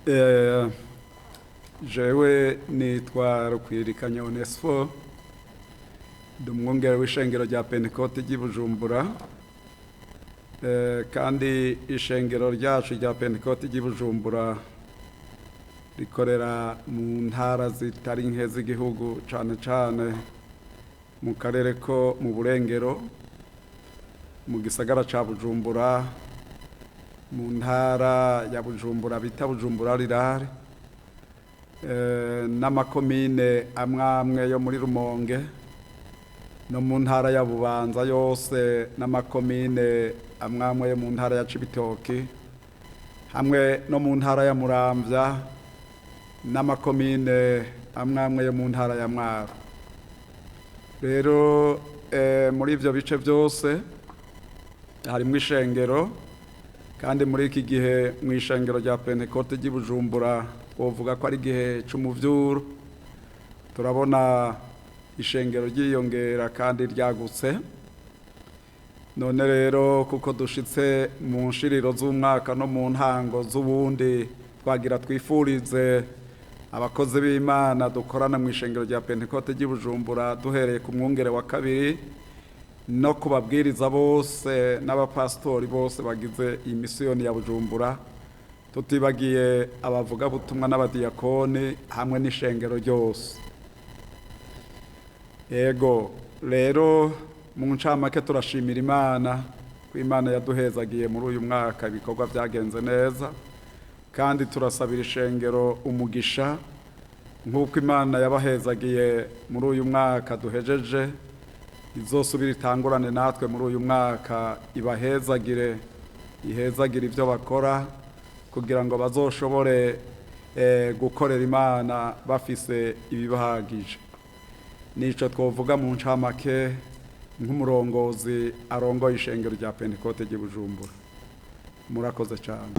Eh, jewe nitwa Rukwirikanya Onesfo, ndi umwungere w'ishengero rya Pentekote ry'i Bujumbura. Kandi ishengero ryacu rya Pentekote ry'i Bujumbura rikorera mu ntara zitari nke z'igihugu, cane cane mu karere ko mu Burengero, mu gisagara ca Bujumbura, mu ntara ya Bujumbura bita Bujumbura rirare, n'amakomine amwe amwe yo muri Rumonge, no mu ntara ya Bubanza yose n'amakomine amwe amwe yo mu ntara ya Cibitoki, hamwe no mu ntara ya Muramvya n'amakomine amwe amwe yo mu ntara ya Mwaro. Rero muri ivyo bice byose harimwo ishengero, kandi muri iki gihe mu ishengero rya Pentekote ry'i Bujumbura twovuga ko ari igihe c'umuvyuro. Turabona ishengero ryiyongera kandi ryagutse. None rero kuko dushitse mu nshiriro z'umwaka no mu ntango z'uwundi, twagira twifurize abakozi b'Imana dukorana mu ishengero rya Pentekote ry'i Bujumbura, duhereye ku mwungere wa kabiri no kubabwiriza bose n'abapasitori bose bagize iyi misiyoni ya Bujumbura, tutibagiye abavugabutumwa n'abadiyakoni hamwe n'ishengero ryose. Ego rero mu ncamake turashimira Imana ko Imana yaduhezagiye muri uyu mwaka, ibikorwa byagenze neza, kandi turasabira ishengero umugisha nk'uko Imana yabahezagiye muri uyu mwaka duhejeje, izosubira itangurane natwe muri uyu mwaka, ibahezagire, ihezagire ibyo bakora kugira ngo bazoshobore gukorera Imana bafise ibibahagije. Nico twovuga mu ncamake nk'umurongozi arongoye ishengero rya Pentekote ry'i Bujumbura. Murakoze cyane.